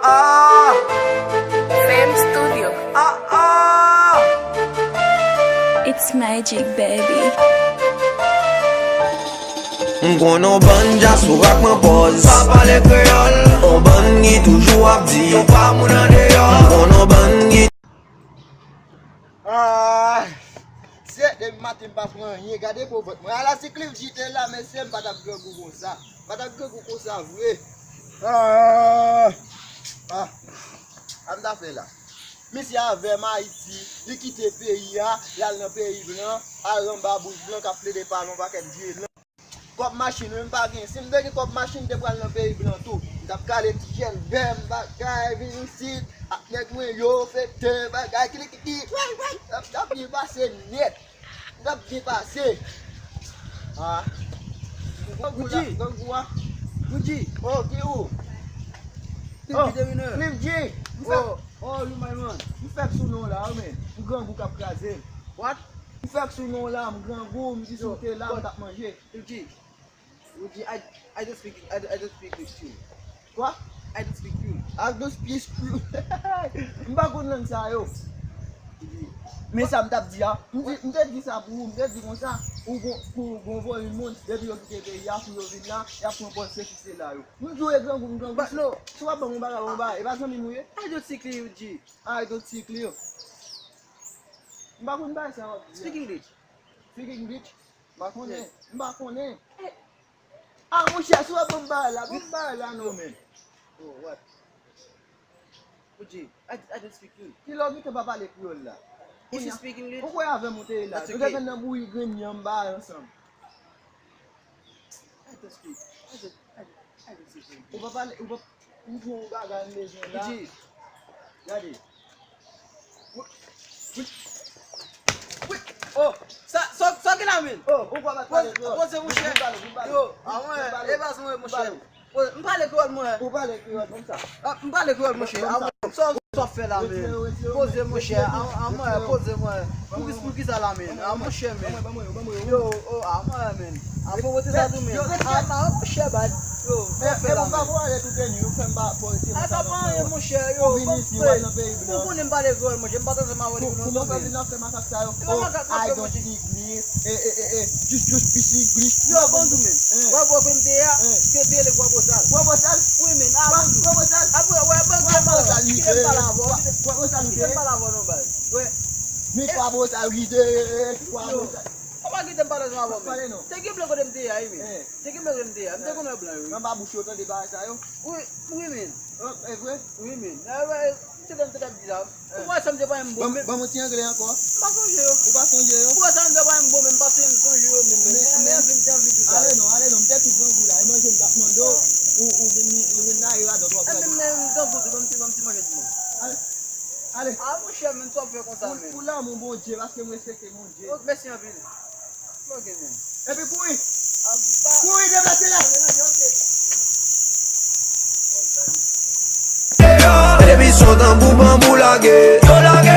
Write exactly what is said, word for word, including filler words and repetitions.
Ah, Fame Studio. Ah, ah. It's magic, baby. M konn on bann dyaspora k pran pòz pa pale kreyòl. On bann ki toujou ap di yo pa moun andeyò. M konn on bann ki Ah, se depi maten m pa pran anyen. Gade po vant mwen. Ala si Cliff G te la, mesye, m pa t ap grangou konsa. M pa t ap grangou konsa vre. Ah, ah. Sa m ta fè la? Misye avè m Ayiti, li kite peyi a, li al nan peyi blan, al anba bouch blan k ap plede pale yon pakèt vye lang. Kòb machin, wi, m pa gen. Si m te gen kòb machin, m te pral nan peyi blan tou. M t ap kale ti jèlbè m, bagay, vin isit, ak nèg mwen yo, fete, bagay, kilikiki, way, way, m t ap byen pase nèt. M t ap byen pase. Ah. Grangou la, Gucci. Grangou a. Gucci. Oh, ki ou? Cliff G, the winner. Cliff G. M fè, oh, oh, you my man. M fèk sou non la, wi, men. M grangou k ap kraze m. What? M fèk sou non la, m grangou, m di si w te la, m t ap manje. Cliff G. Ou di, I, I don't speak, I, I don't speak with you. Kwa? I don't speak you. I don't speak you. M pa konn lang sa yo. Men sa m t ap di a, m di, m te di sa pou ou, m te di konsa, ou gon, pou gon vòlè moun, depi yo kite peyi a, pou yo vin la, y ap pran pòz sesi sela yo. M di w e grangou, m grangou. But no. Si w ap ban m yon bagay, ban m yon bagay. E pa zanmi m ou ye? I don't speak you, G. I don't speak you. M pa konn bagay sa w ap di a. Speak English. Speak English? M pa konnen. M pa konnen. Ah, monchè, si w ap ban m bagay la, ban m bagay la non, men. Oh, what? Oji, I, I don't speak English. Kilè w gentan pa pale kreyòl la? If you speak English, ou kwè avè m ou te ye la? Nou te konn nan bouyi grenn yanm bagay ansanm. I don't speak. I don't, I don't, I don't speak English. Ou pa pale, ou pa, m di w yon bagay m bezwen la. Oji. Gade. Wi, wi, wi. Oh, sa, sa, sa gen la, men? Oh, ou pa pale kreyòl. Poze, monchè. Vin pale, vin pale. Yo, a mwen, e pa sa mwen, monchè. Poze, m pale kreyòl, mwen. Ou pale kreyòl, konsa. Ah, m pale kreyòl, monchè. A mwen, sa, sa w fè la, men? Poze, monchè. A, a mwen, poze, mwen. Poukisa, poukisa la, men? A, monchè, men. Yo, oh, a mwen, men. A, fò wote sa tou, men. A, sa, monchè, bay. Yo, sa w fè la, men? Ata pa anyen, monchè, yo, ou vin isit, w al nan peyi blan. Ou konnen m pale kreyòl, monchè, m pa t ansanm avè w depi lontan, men. Kòman w vin ap fè makak sa yo? Ki makak m ap fè, monchè? Yo, bon tou, men. W ap wè kote m te ye a, ke te rele Kwa Bosal. Kwa Bosal? Wi, men, a, bon tou. Apre, wè, ban m pale avè w, kite m pale avè w, kite m pale avè w non, baz. Wè. Men Kwa Bosal, kite, Kwa Bosal. Ou pa kite m pale ansanm avè w, men. Te gen blan kote m te ye a, wi, men. Te gen blan kote m te ye a. M te konn wè blan yo, wi. Anba bouch yo tande bagay sa yo. Wi, wi, men. Oh, e vre? Wi, men. E vre, m te konn tande di la. Ou wè sa m te pa menm bon, men. Ban m yon ti anglè ankò. M pa sonje yo. Ou pa sonje yo? Ou wè sa m te pa menm bon, men m pa sonje yo, men. Men, men, men, vin, vin, vin, vin. Ale non, ale non. M te tou grangou la. E manje m t ap mande w, ou, ou vin, ou vin la, e radòt w ap radòt. E men, men, m grangou tou, ban m ti, ban m ti manje tou, men. Ale. Ale. A, monchè, men, sa w fè konsa, men. Pou, pou lanmou Bondye, paske m respekte Bondye. Ok, mèsi anpil. Ok, men. Epi kouri. Kouri, deplase la. Depi son tanbou banbou lage, yo lage